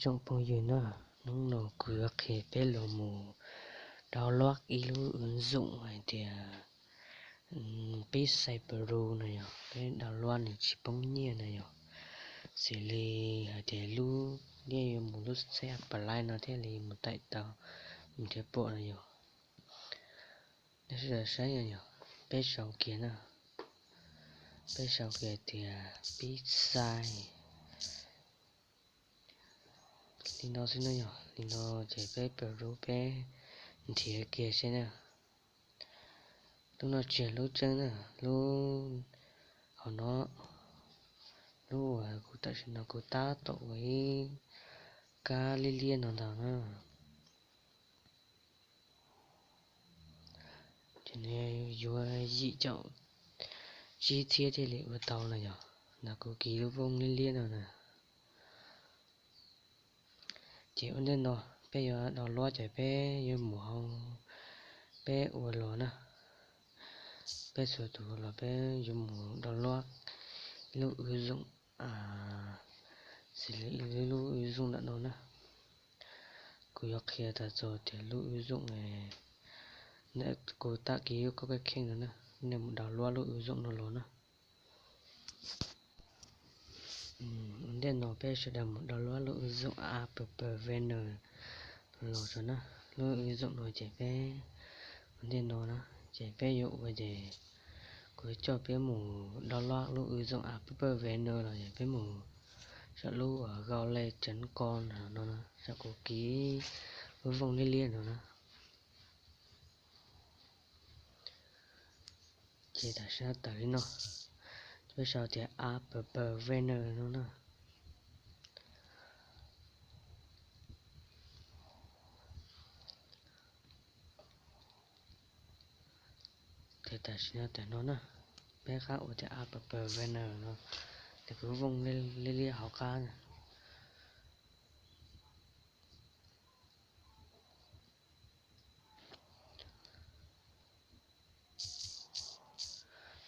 Tsoom phooj ywg na, hnub no kuv yuav qhia peb los mus download ib lub ứng dụng hais tias Pixel Pro no yog, peb download nws tsis poob nyiaj no yog. Xws li hais tias lub, nej yuav mus lub xab apply no thiaj li mus tải tau, mus thiaj pom no yog. Nej sawv daws saib no yog, peb sau kiag na, peb sau kiag tias Pixel li no xwb no yog, li no ces peb pro peb nrhiav kiag seb na. Lub no tsis yog lub tseeb na, lub hauv no, lub uas kuv tam sim no kuv tab tom ua ib kab liab liab no ntag na. Ces nws yuav yim caum tsib txhiab thiaj li ua tau no yog, ntawm kuv kis lub vooj liab liab no na. Ces ua ntej no peb yuav download ces peb yuav mus hauv, peb ua los na, peb txhua tus los peb yuav mus download lub ứng dụng, xws li lub ứng dụng ntawm no na. Kuv yuav qhia tag txog tias lub ứng dụng, kuv tab kis lub koj kab kheej no na, nej mus download lub ứng dụng no los na. Ua ntej no peb sawv daws mus download lub ứng dụng app P P V N los tso na. Lub ứng dụng no ces peb, ua ntej no na, ces peb yuav ua ces kuv coj peb mus download lub ứng dụng app P P V N los ces peb mus saum lub uas gaules chấm com no, saum kuv kis lub vooj liab liab no na. Ces tam sim no tawm li no, peb sau tias app P P V N no na. Ces tam sim no tawm no na, peb qab ua tias app P P V N no, ces kuv vooj liab liab hauv qab na.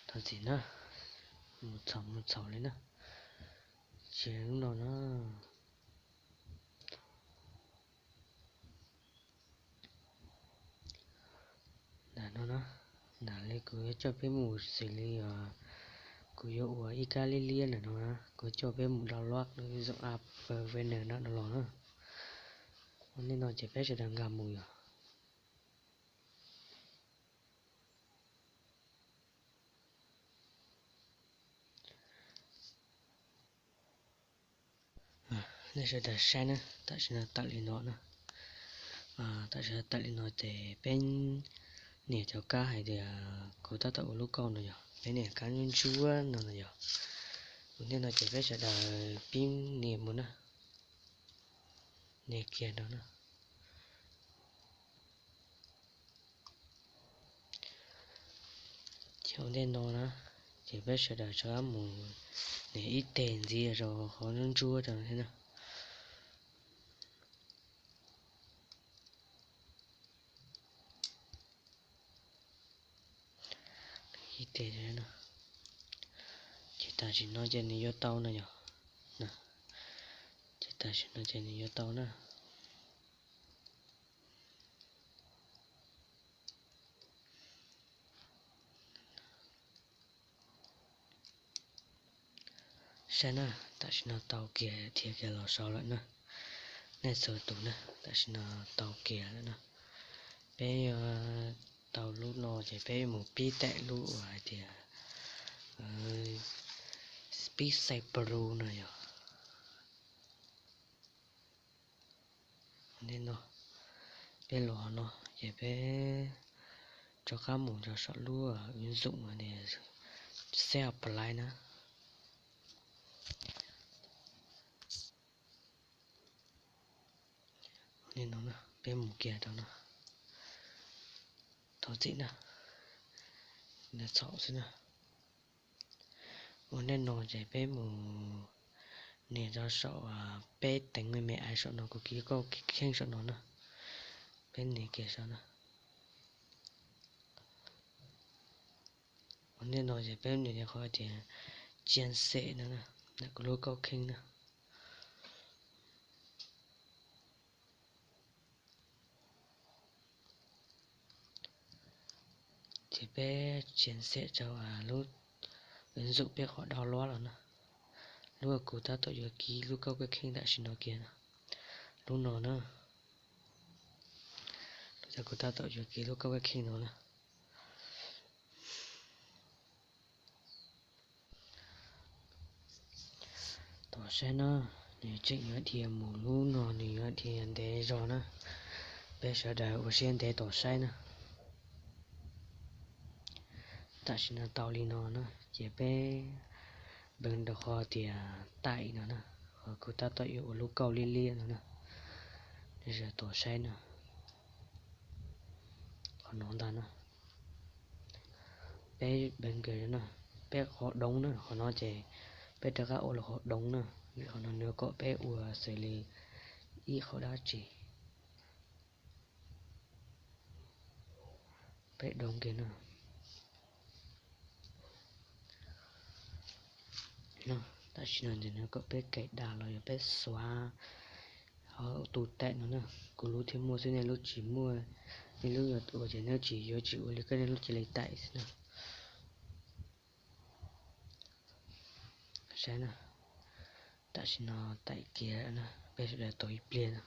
Thov txim na, mus txhaum mus txhaum li na, tsis lub no na. Ntawm no na, ntawm li kuv yuav coj peb mus xws li, kuv yuav ua ib kab liab liab ntawm no na, kuv coj peb mus download lub ứng dụng app P P V N no los na. Ua ntej no ces peb sawv daws nkag mus yog. Nej sawv daws saib na, tam sim no tawm li no na. Tam sim no tawm li no ces peb nias cov kab hais tias kuv tab tom ua lub kauj no yog, peb nias kab ntsuab ntsuab no no yog. Ua ntej no ces peb sawv daws pib nias mus na, nias kiag no na. Ces ua ntej no na, ces peb sawv daws rov qab mus nias ib teg ntxiv rau qhov ntsuab ntsuab rau thiab na. Ib teg, ces tam sim no ces nws yuav tau no yog, ces tam sim no ces nws yuav tau na. Saib na, tam sim no tau kiag, dhia kiag los saud lawm na. Nej txhua tus na, tam sim no tau kiag lawm na. Peb yuav tau lub no ces peb mus pib tải lub uas hais tias Pixel Pro no yog. Ua ntej no, peb los no ces peb rov qab mus rau saum lub ứng dụng, xab apply na. Ua ntej no peb mus kiag rau no, thov txim na, txhaum xwb na. Ua ntej no ces peb mus nias rau saum peb teev me me ais saum no, kuv kis lub kauj kheej saum no na, peb nias kiag saum no. Ua ntej no ces peb nias qhov tias chia sẻ no na, ntawm kuv lub kauj kheej na. Peb txiav xem rau lub, ntxum peb qhov dau luab los na. Lub uas kuv tab tom yuav kis lub kauj kab kheej tam sim no kiag na. Lub no na. Lub uas kuv tab tom yuav kis lub kauj kab kheej no na. Tos saib na, nws tseem yuav dhia mus lub no nws yuav dhia ntev zog na. Peb sawv daws ua siab ntev tos saib na. Tam sim no tau li no na ces peb npeev rau qhov tias taim no na, qhov kuv tab tom yuav ua lub kauj liab liab no na. Sawv daws tos saib na. Qhov no ntag na. Peb npeev kiag na, peb qhov doov na, qhov no ces peb rov qab ua los qhov doov na, vim qhov no nws kom peb ua xws li ib qhov dab tsi. Peb doov kiag na. Tam sim no nws kom peb kaim dag los yog peb xuav ho tu taim no na. Kuv lub thiaj muaj xwb, nej lub tsis muaj, nej lub yuav ua ces nej tsis yuav tsis ua li, koj nej lub cia li taim xwb na. Saib na, tam sim no taim kiag na, peb sawv daws tos ib pliag na.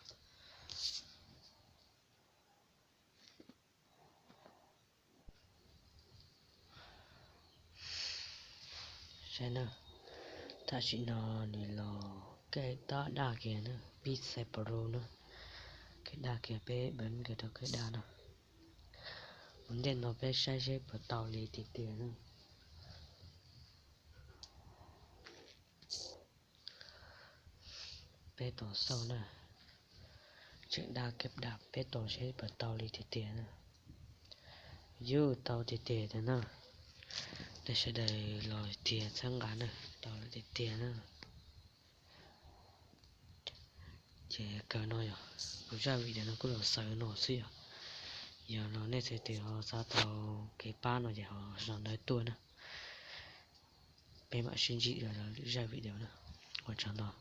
Saib na, tam sim no nws los kaij tab daj kiag na, pib xais pos rau na, kaij daj kiag, peb npeev kiag rau kaij daj na. Ua ntej no peb saib seb puas tau li tiag tiag na. Peb tos xauj na, tseem daj kiag daj, peb tos seb puas tau li tiag tiag na. Yus tau tiag tiag tiag na. Nej sawv daws los tiag txhawb nqa na, tau lawm tiag tiag na. Ces kawg no yog kuv zaj video no kuj los xaus no xwb yog. Yog no nej txhua tus ho xav tau kev pab no ces ho sau ntawv tuaj na. Peb mam sib ntsib dua lwm zaj video na. Ua tsaug ntau.